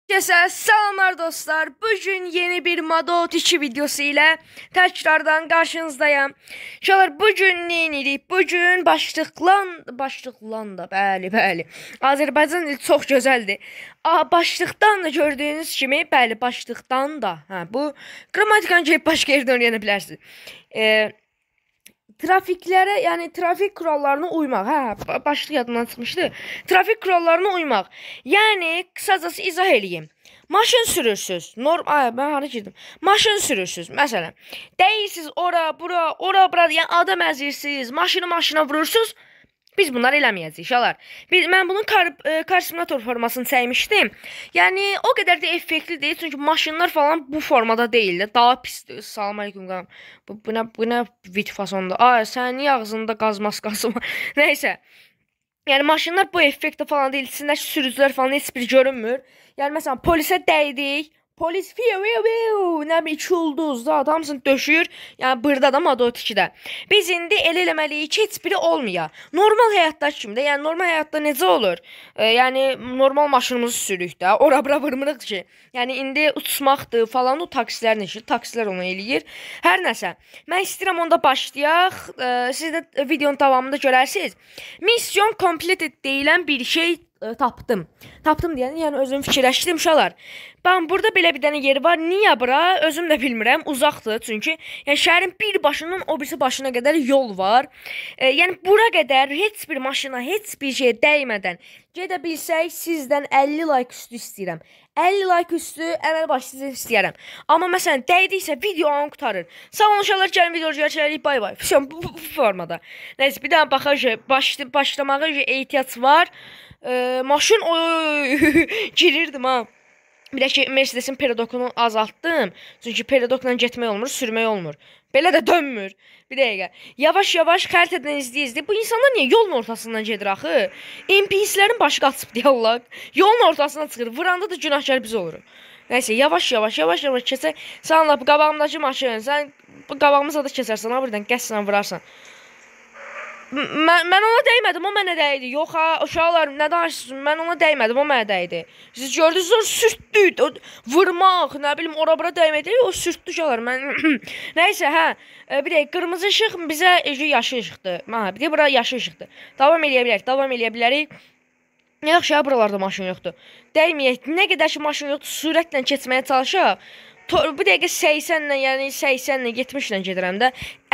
Herkese selamlar dostlar. Bugün yeni bir Madot 2 videosu ile tekrardan karşınızdayım. Uşaqlar, bugün ne edirik? Bugün başlıqlan da, bəli, bəli. Azərbaycan dili çox gözəldir. Başlıqdan da gördüyünüz kimi, bəli, başlıqdan da. Hə, bu qrammatikanı gəlib başqa yerdən öyrənə bilərsiniz. Trafiklərə, yəni trafik kurallarına uymaq. Hə, başlıq yadımdan çıxmışdı. Trafik kurallarına uymaq. Yəni qısacası izah eləyim. Maşın sürürsüz. Ay, mən hara girdim? Maşın sürürsüz. Məsələn, dəyirsiniz ora, bura, ora, bura, yəni adam əzirsiniz, maşını maşına vurursunuz. Biz bunları eləməyəcəyik uşaqlar. Mən bunun kar simulator formasını çəkmişdim. Yəni o qədər də effektli deyil, çünki maşınlar falan bu formada deyildi. Daha pisdir. Salam aleyküm qanım. Bu nə vid fasonda? Ay, sən niyə ağzında qaz maskası var? Nəysə. Yəni maşınlar bu effektdə falan deyil. İçindəki sürücülər falan heç bir görünmür. Yəni məsələn polisə dəydik. Polis fiu fiu fiu, nə bilim 2 ulduz da hamısını döşüyür. Yəni burada da Madot 2-də. Biz indi elə eləməliyik ki, heç biri olmaya. Normal həyatda kimi də, yəni normal həyatda necə olur? Yəni normal maşınımızı sürürük də, ora bura vurmuruq ki. Yəni indi uçmaqdır falan, o taksilərin işi, taksilər onu eləyir. Hər nəsə. Mən istəyirəm onda başlayaq. Siz də videonun davamında görərsiniz. Mission completed deyilən bir şey tapdım. Tapdım deyəndə, yəni özüm fikirləşdim uşaqlar. Baxın, burada belə bir dənə yeri var. Niyə bura? Özüm də bilmirəm. Uzaqdır çünki. Yəni şəhərin bir başından o birisi başına qədər yol var. Yəni bura qədər heç bir maşına, heç bir şeyə dəymədən gedə bilsək, sizdən 50 like üstü istəyirəm. 50 like üstü əməl başı sizə istəyirəm. Amma məsələn dəydiksə video anı qurtarır. Sağ olun uşaqlar, gəlin video görüşərik. Bay bay. Bu formada. Nəysə, bir dənə baxaq, başlamağa ehtiyac var. Maşın oy girirdim ha. Bir də ki Mercedesin peredokunu azaltdım. Çünki peredokla getmək olmur, sürmək olmur. Belə də dönmür. Bir dəqiqə. Yavaş-yavaş xəritədən izləyə-izləyə. Bu insanlar niyə yolun ortasından gedir axı? NPC-lərin başı qaçıb deyə Allah. Yolun ortasına çıxır. Vuranda da günahkar biz oluruq. Nəysə, yavaş-yavaş, yavaş-yavaş keçək. Sən lap qabağımdakı maşın, sən qabağımıza da keçərsən, ha, birdən qəsdən vurarsan. Mən ona dəymədim, o mənə dəydi. Yox ha, uşaqlar, nə danışırsınız? Mən ona dəymədim, o mənə dəydi. Siz gördünüz, o sürtdü. O, vurmaq, nə bilim, ora-bura dəymək deyil, o sürtdü uşaqlar. Mən nəysə, hə, bir dəqiqə, qırmızı işıq bizə yaşıl işıqdır. Hə, bir də bura yaşıl işıqdır. Davam eləyə bilərik, davam eləyə bilərik. Yaxşı, ha, buralarda maşın yoxdur. Dəyməyək, nə qədər ki maşın yoxdur, sürətlə keçməyə çalışaq. Bu dəqiqə 80-lə, yəni 80-lə, 70-lə gedirəm də.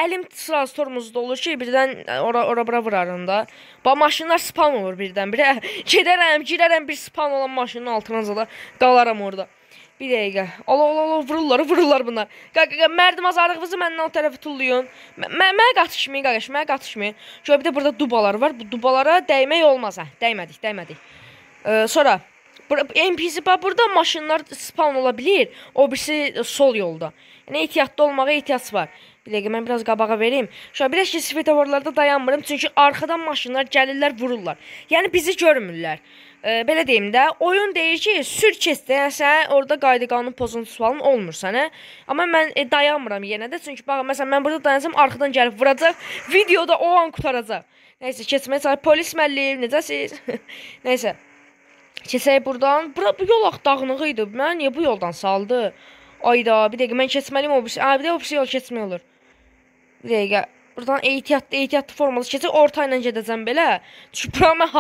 Əlim sıraz tormozda olur ki, birdən ora-bura vurarım da. Bax, maşınlar spam olur birdən-birə. Gedərəm, girərəm bir spam olan maşının altına zada qalaram orada. Bir dəqiqə. Allah, Allah, Allah, vururlar, vururlar bunlar. Mərdim azarlığınızı məndən o tərəfə tullayın. Mənə qatışmayın, qardaş, mənə qatışmayın. Şöyle bir də burada dubalar var. Bu dubalara dəymək olmaz. Hə, dəymədik, dəymədik. Sonra... NPC, bax, burada maşınlar spawn ola bilir, o birisi sol yolda. Yəni, ehtiyatlı olmağa ehtiyac var. Bir dəqiqə, mən biraz qabağa vereyim. Şöyle, bir də ki, svetoforlarda dayanmıram, çünki arxadan maşınlar gəlirlər, vururlar. Yəni, bizi görmürlər. Belə deyim də, oyun deyir ki, sür keç də, yəni sən orada qayda qanun pozuntusu falan olmur sənə. Amma mən dayanmıram yenə də, çünki bax, məsələn, mən burada dayansam, arxadan gəlib vuracaq, videoda o an qurtaracaq. Nəysə, keçməyə çalışır. Polis müəllim, necəsiz? Nəysə. Keçək buradan. Bura, bu yol dağınıq idi. Mən niyə bu yoldan saldı? Ayda, bir dəqiqə, mən keçməliyim o birisi. Bir də o birisi yol keçmək olur. Bir dəqiqə. Buradan ehtiyatlı formalı keçək. Orta ilə gedəcəm belə. Çünki bura mən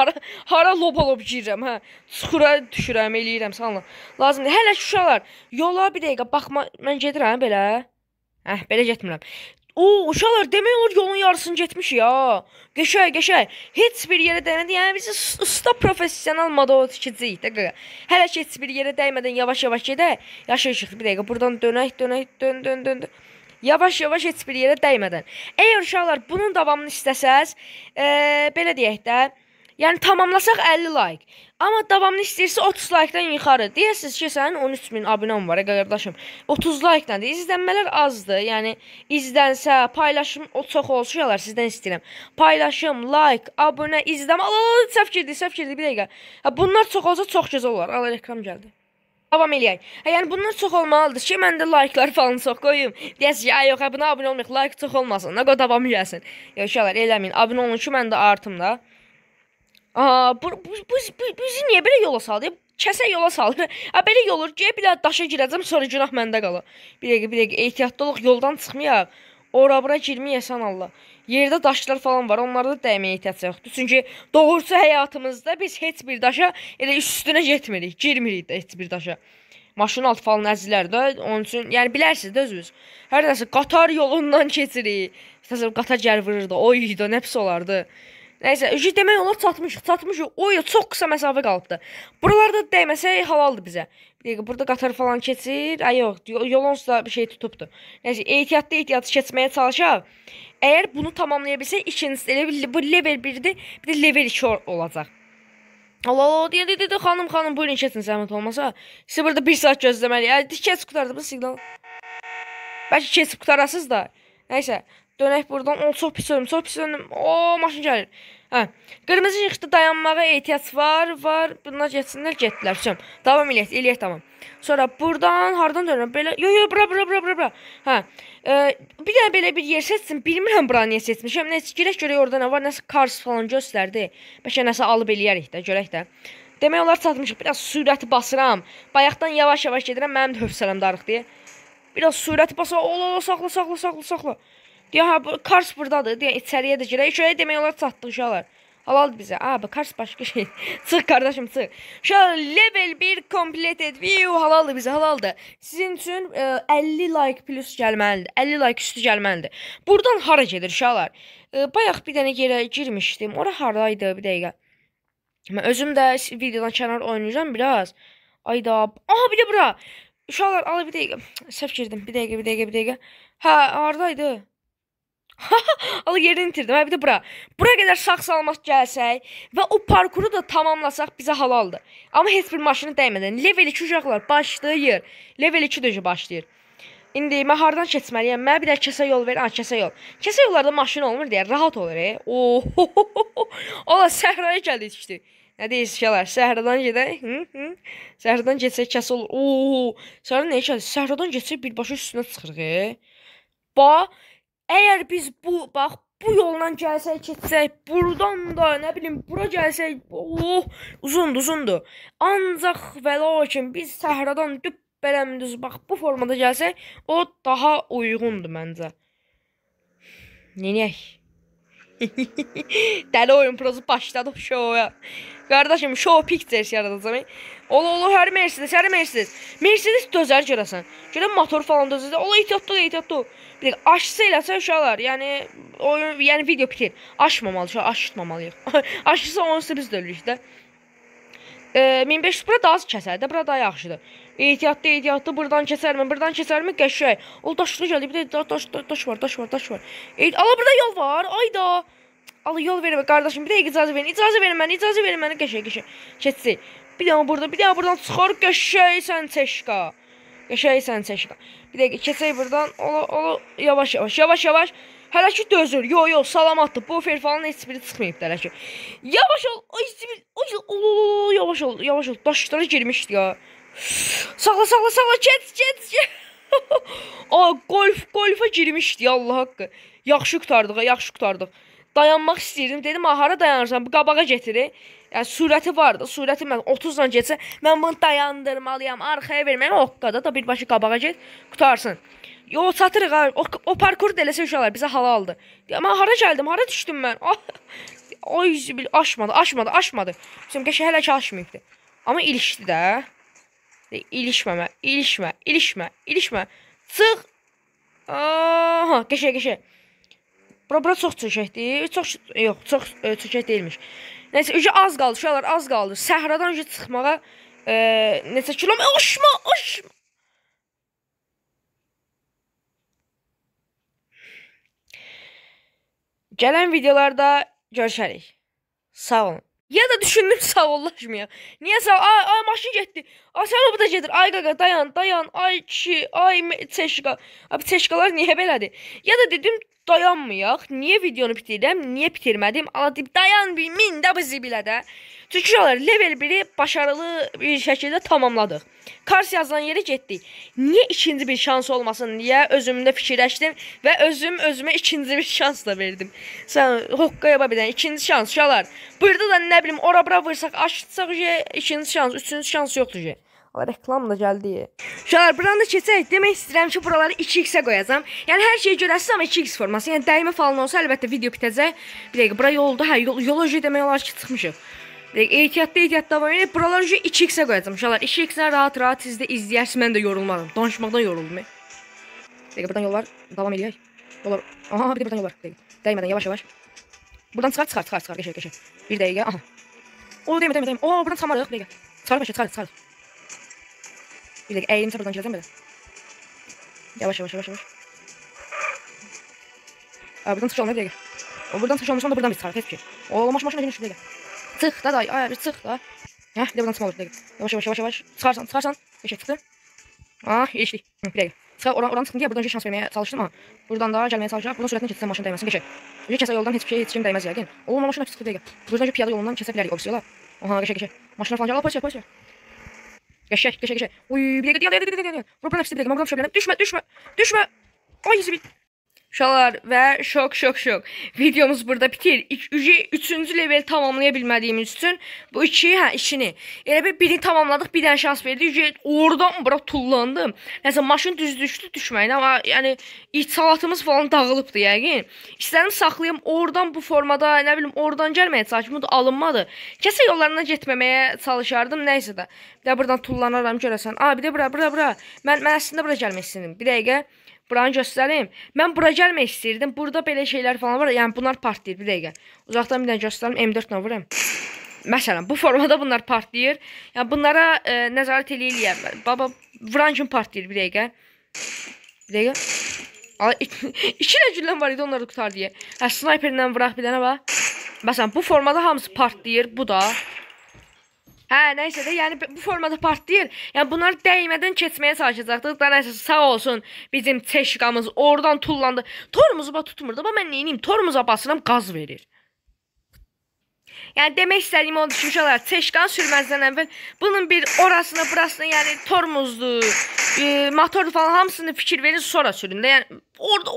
hara loba-lob girirəm, hə. Çuxura düşürəm, eləyirəm, sanla. Lazımdır. Hələ ki, uşaqlar, yola bir dəqiqə baxma. Mən gedirəm belə. Hə, belə getmirəm. O, uşaqlar, demək olur yolun yarısını getmiş ya. Qəşəng, qəşəng. Heç bir yerə dəymədi. Yəni biz usta professional Madot 2-ciyik də qaqa. Hələ ki heç bir yerə dəymədən yavaş-yavaş gedək. Yaşıl işıqdır, bir dəqiqə. Buradan dönək, dönək, dön, dön, dön. Yavaş-yavaş heç bir yerə dəymədən. Əgər uşaqlar bunun davamını istəsəz, belə deyək də, yəni tamamlasaq 50 like. Amma davamını istəyirsə 30 like-dan yuxarı. Deyəsiniz ki, sənin 13.000 abunən var, qardaşım. 30 like-dan. İzlənmələr azdır. Yəni izlənsə, paylaşım o çox olsun, uşaqlar, sizdən istəyirəm. Paylaşım, like, abunə, izləmə. Allah, səhv girdi, səhv girdi, bir dəqiqə. Hə, bunlar çox olsa çox gözəl olar. Allah, reklam gəldi. Davam eləyək. Hə, yəni bunlar çox olmalıdır ki, mən də like-lar falan çox qoyum. Deyəsiniz ki, ay yox, hə, buna abunə olmayaq, like çox olmasın. Nə qədər davamı gəlsin. Yox, uşaqlar, eləməyin. Abunə olun ki, mən də artım da. Aha, bu bizi niyə belə yola saldı? Kəsə yola salır. Ha, belə yol olur. Gəl bir daha daşa girəcəm, sonra günah məndə qalır. Bir dəqiqə, bir dəqiqə, ehtiyatlı olaq, yoldan çıxmayaq. Ora bura girməyəsən Allah. Yerdə daşlar falan var, onlara da dəyməyə ehtiyac yoxdur. Çünki doğrusu həyatımızda biz heç bir daşa elə üstünə getmirik, girmirik də heç bir daşa. Maşın altı falan əzilər də, onun üçün, yəni bilərsiniz də özünüz. Hər nəsə qatar yolundan keçirik. Təsəvvür, qatar gəl vururdu, oy da, nə pis olardı. Nəysə, demək olar çatmışıq, çatmışıq. Oy, çox qısa məsafə qalıbdı. Buralarda dəyməsək halaldır bizə. Bir dəqiqə, burada qatar falan keçir. Ay yox, yol onsuz da bir şey tutubdu. Nəysə, ehtiyatlı ehtiyatlı keçməyə çalışaq. Əgər bunu tamamlaya bilsək, ikincisi elə bil, bu level 1-dir, bir də level 2 olacaq. Allah Allah, deyə, deyə, deyə, xanım, xanım, buyurun keçin, zəhmət olmasa. Siz burada bir saat gözləməliyik. Keçib qurtardı bu siqnal. Bəlkə keçib qurtarasız da. Nəysə, dönək buradan. O, çox pis öldüm, çox pis öldüm. O, maşın gəlir. Hə, qırmızı işıqda dayanmağa ehtiyac var, var. Bunlar getsinlər, getdilər. Всё. Davam eləyək, eləyək, tamam. Sonra buradan, hardan dönürəm? Belə, yo, yo, bura, bura, bura, bura, bura. Hə, bir dənə belə bir yer seçsin. Bilmirəm bura niyə seçmişəm. Nəsə, girək görək orada nə var, nəsə Cars falan göstərdi. Bəlkə nəsə alıb eləyərik də, görək də. Demək olar çatmışıq. Biraz sürəti basıram. Bayaqdan yavaş-yavaş gedirəm, mənim də hövsələm darıq deyə. Biraz sürəti basıram. Ola, ola, saxla, saxla, saxla, saxla. Deyə, hə, bu Cars buradadır. Deyə, içəriyə də girək. Şöyle demək olar çatdıq uşaqlar. Halaldır bizə. Aa, bu Cars başqa şey. Çıx qardaşım, çıx. Uşaqlar, level 1 completed. View, halaldır bizə, halaldır. Sizin üçün 50 like plus gəlməlidir. 50 like üstü gəlməlidir. Buradan hara gedir uşaqlar? Bayaq bir dənə yerə girmişdim. Ora haradaydı bir dəqiqə. Mən özüm də videodan kənar oynayacağam biraz. Ayda. Aha, bir də bura. Uşaqlar, al bir dəqiqə. Səhv girdim. Bir dəqiqə, bir dəqiqə, bir dəqiqə. Hə, haradaydı? Al yerini itirdim. Hə, bir də bura. Bura qədər sağ salamat gəlsək və o parkuru da tamamlasaq bizə halaldır. Amma heç bir maşını dəymədən. Level 2 uşaqlar başlayır. Level 2 döşü başlayır. İndi mən hardan keçməliyəm? Mənə bir də kəsə yol ver. Ha, kəsə yol. Kəsə yollarda maşın olmur deyə rahat olur. Oh, ola, səhraya gəldik işte. Nə deyirsiniz uşaqlar? Səhradan gedək. Səhradan getsək kəsə olur. Oo, səhradan nəyə gəldik? Səhradan getsək birbaşa üstünə çıxırıq. Ba, əgər biz bu, bax, bu yolla gəlsək, keçsək, buradan da, nə bilim, bura gəlsək, oh, uzundur, uzundur. Ancaq və lakin biz səhradan düppələmdüz, bax, bu formada gəlsək, o daha uyğundur məncə. Neyniyək? Dəli oyun prozu başladı şoya. Qardaşım, show pictures yaradacağım. Ola, ola, hər Mercedes, hər Mercedes. Mercedes dözər görəsən. Görən motor falan dözər. Ola, ehtiyatlı ol, ehtiyatlı ol. Bir dəqiqə, aşsa eləsə uşaqlar, yəni oyun, yəni video bitir. Aşmamalı, uşaq, aşırtmamalıyıq. Aşırsa onsuz biz də ölürük də. 1500 bura daha az kəsər də, bura daha yaxşıdır. Ehtiyatlı, ehtiyatlı, buradan kəsərmi, buradan kəsərmi, qəşəng. O daşlı gəldi, bir də daş, daş var, daş var, daş var. Ala, burada yol var, ayda. Ala, yol vermə qardaşım, bir dəqiqə icazə verin, icazə verin mənə, icazə verin mənə, qəşəng, qəşəng. Keçsin. Bir dənə burada, bir dənə buradan çıxar, qəşəngsən çeşka. Qəşəngsən çeşka. Bir dəqiqə keçək buradan, ola, ola, yavaş, yavaş, yavaş, yavaş. Hələ ki dözür, yo, yo, salamatdır. Bufer falan heç biri çıxmayıb hələ ki. Yavaş ol, ay, ay, ol, ol, ol, yavaş ol, yavaş ol. Daşlara girmişdi ya. Saxla, saxla, saxla, keç, keç, keç. Aa, golfa girmişdi ya, Allah haqqı. Yaxşı qurtardıq, yaxşı qurtardıq. Dayanmaq istəyirdim, dedim, ha, hara dayanırsan, bu qabağa getirir. Yəni, sürəti vardı, sürəti mən 30-dan getsə, mən bunu dayandırmalıyam, arxaya verməliyəm, o qədər da birbaşa qabağa get, qurtarsın. Yo, çatırıq, ha, o parkur da eləsə uşaqlar, bizə halaldır. Amma hara gəldim, hara düşdüm mən? Ay, aşmadı, aşmadı, aşmadı. Şimdi qəşəng hələ ki aşmayıbdı. Amma ilişdi də. İlişməmə, ilişmə, ilişmə, ilişmə. Çıx. Aha, qəşəng, qəşəng. Bura çox çökəkdir. Çox, yox, çox çökək deyilmiş. Neysə, ücə az qaldı, uşaqlar, az qaldı. Səhradan ücə çıxmağa neçə kilometr... Aşma, aşma. Gələn videolarda görüşərik. Sağ olun. Ya da düşündüm sağollaşmayaq. Niyə sağ? Ay, ay, maşın getdi. Ay sən o bu da gedir. Ay qaqa dayan, dayan. Ay kişi, ay çeşqa. Abi çeşqalar niyə belədir? Ya da dedim dayanmayaq. Niyə videonu bitirirəm? Niyə bitirmədim? Ala deyib dayan bir min də bizi bilə də. Çünki uşaqlar level 1-i başarılı bir şəkildə tamamladıq. Kars yazılan yerə getdik. Niyə ikinci bir şans olmasın deyə özümdə fikirləşdim və özüm özümə ikinci bir şans da verdim. Sən hoqqaya bax bir dənə ikinci şans uşaqlar. Burada da nə bilim ora bura vursaq, aşıtsaq ikinci şans, üçüncü şans yoxdur. Allah reklam da gəldi. Uşaqlar buranı da keçək. Demək istəyirəm ki, buraları 2x-ə qoyacam. Yəni hər şeyi görəsiniz amma 2x forması. Yəni dəymə falan olsa əlbəttə video bitəcək. Bir dəqiqə bura yoldur. Hə, yola demək olar ki, çıxmışıq. Bir dəqiqə ehtiyatlı ehtiyatlı davam edək. Buraları 2x-ə qoyacam. Uşaqlar 2x-ə rahat-rahat siz də izləyərsiniz. Mən də yorulmadım. Danışmaqdan yoruldum. Bir dəqiqə buradan yol var. Davam eləyək. Yollar. Aha, bir də buradan yol var. Bir dəqiqə. Dəymədən yavaş-yavaş. Buradan çıxar, çıxar, çıxar, çıxar. Qəşəng, qəşəng. Bir dəqiqə. Aha. O dəymə, dəymə, dəymə. O, buradan çıxamarıq. Bir dəqiqə. Çıxarıq, çıxarıq, çıxarıq. Bir dəqiqə, əyrimsə buradan girəcəm belə. Yavaş, yavaş, yavaş, yavaş. Aa, buradan çıxış olmuyor bir dəqiqə. O, buradan çıxış olmuşsa da buradan biz çıxarıq, heç bir şey. O, maşın, maşın, bir dəqiqə. Çıx da, day, ay, bir çıx da. Hə, bir də buradan çıxma olur, bir dəqiqə. Yavaş, yavaş, yavaş, yavaş. Çıxarsan, çıxarsan. Qəşəng çıxdı. Ah, yetişdik. Bir dəqiqə. Çıxar, oradan çıxdım deyə buradan şans verməyə çalışdım ama. Buradan da gəlməyə çalışacaq. Buradan sürətini keçsəm maşın dəyməsin, qəşəng. Kəsə yoldan heç bir şey, heç kim dəyməz yəqin. O, maşın çıxdı bir dəqiqə. Buradan piyada yolundan kəsə bilərik o birisi yola. Aha, qəşəng, qəşəng. Maşınlar falan gəlir, polis, polis. Qəşəng, qəşəng, qəşəng. Uy, bir dəqiqə, dayan, dayan, dayan, dayan. Buradan hepsi bir dəqiqə, mən buradan düşə bilərəm. Düşmə, düşmə, düşmə. Ay, zibil. Uşaqlar və şok, şok, şok. Videomuz burada bitir. Üçüncü level tamamlaya bilmədiyimiz üçün bu iki, hə, ikini. Elə bir birini tamamladıq, bir dənə şans verdi. Oradan bura tullandım. Nəsə maşın düz düşdü, düşməyin amma yəni içalatımız falan dağılıbdı yəqin. İstədim saxlayım oradan bu formada, nə bilim oradan gəlməyə çalışdım, bu da alınmadı. Kəsə yollarından getməməyə çalışardım, nəysə də. Bir də buradan tullanaram görəsən. A, bir də bura, bura, bura. Mən əslində bura gəlmək istəyirdim. Bir dəqiqə. Buranı göstərim. Mən bura gəlmək istəyirdim. Burada belə şeylər falan var. Yəni bunlar partlayır. Bir dəqiqə. Uzaqdan bir dənə göstərim. M4 ilə vururam. Məsələn, bu formada bunlar partlayır. Yəni bunlara nəzarət eləyirəm. Baba vuran kimi partlayır bir dəqiqə. Bir dəqiqə. İki də gülləm var idi, onları qutar deyə. Hə, snayperlə vuraq bir dənə bax. Məsələn, bu formada hamısı partlayır. Bu da. Hə, nəysə də, yəni bu formada partlayır. Yəni bunları dəymədən keçməyə çalışacaqdıq. Da nəysə, sağ olsun bizim çeşqamız oradan tullandı. Tormuzu bax tutmurdu. Bax mən neyniyim? Tormuza basıram, qaz verir. Yəni demək istədiyim odur ki, uşaqlar, çeşqanı sürməzdən əvvəl bunun bir orasına, burasına, yəni tormuzdur, motordur falan hamısını fikir verin, sonra sürün də. Yəni orada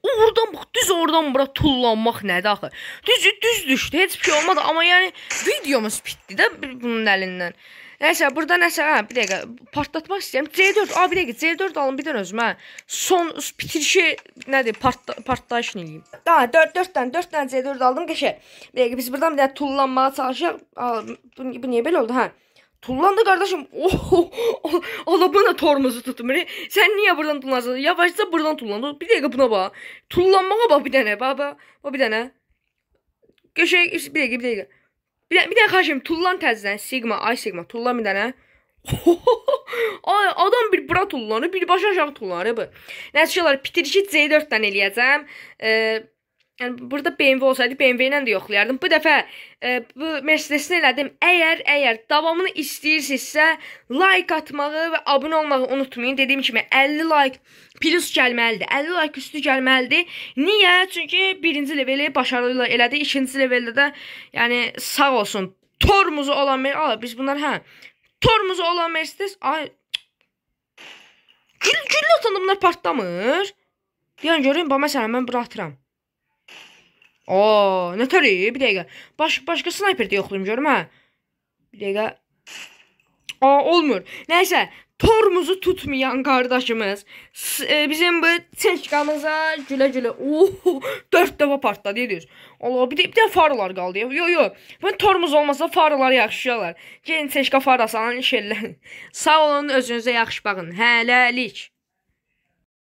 oradan bax, düz oradan bura tullanmaq nədir axı? Düz düşdü, heç bir şey olmadı amma yəni videomuz bitdi də bunun əlindən. Nəysə, burada nəsə, hə, bir dəqiqə partlatmaq istəyirəm. C4, a bir dəqiqə C4 alın bir dənə özümə. Son bitirişi nədir? Partlayışını eləyim. Daha 4 dənə C4 aldım qəşəng. Bir dəqiqə biz buradan bir dənə tullanmağa çalışaq. Bu niyə belə oldu, hə? Tullandı qardaşım. Oh, Allah buna tormozu tutmur. Sən niyə buradan tullanırsan? Yavaşca buradan tullandı. Bir dəqiqə buna bax. Tullanmağa bax bir dənə. Bax, bax bir dənə. Qəşəng, bir dəqiqə, bir dəqiqə. Bir dənə xahişim, tullan təzədən. Sigma, ay Sigma, tullan bir dənə. Ay, adam bir bura tullanır, bir başı aşağı tullanır. Bu. Nəticələr, bitirişi C4-dən eləyəcəm. Yəni, burada BMW olsaydı, BMW ilə də yoxlayardım. Bu dəfə bu Mercedes-ni elədim. Əgər davamını istəyirsinizsə, like atmağı və abunə olmağı unutmayın. Dediyim kimi 50 like plus gəlməlidir. 50 like üstü gəlməlidir. Niyə? Çünki birinci leveli başarılı elədi. İkinci leveldə də yəni sağ olsun. Tormuzu olan biz bunlar hə. Tormuzu olan Mercedes, ay güllə atanda bunlar partlamır. Yəni görün, bax məsələn mən bura atıram. Oo, nə təri? Bir dəqiqə. Başqa snayper də yoxlayım görüm hə. Bir dəqiqə. Aa, olmur. Nəysə, tormuzu tutmayan qardaşımız bizim bu çeşqamıza gülə-gülə. Oh, 4 dəfə partladı deyir. Allah, bir də faralar qaldı. Yo, yo. Bunun tormuz olmasa faralar yaxşıyalar. Gelin çeşqa farası alın, iş ellənin. Sağ olun, özünüzə yaxşı baxın. Hələlik.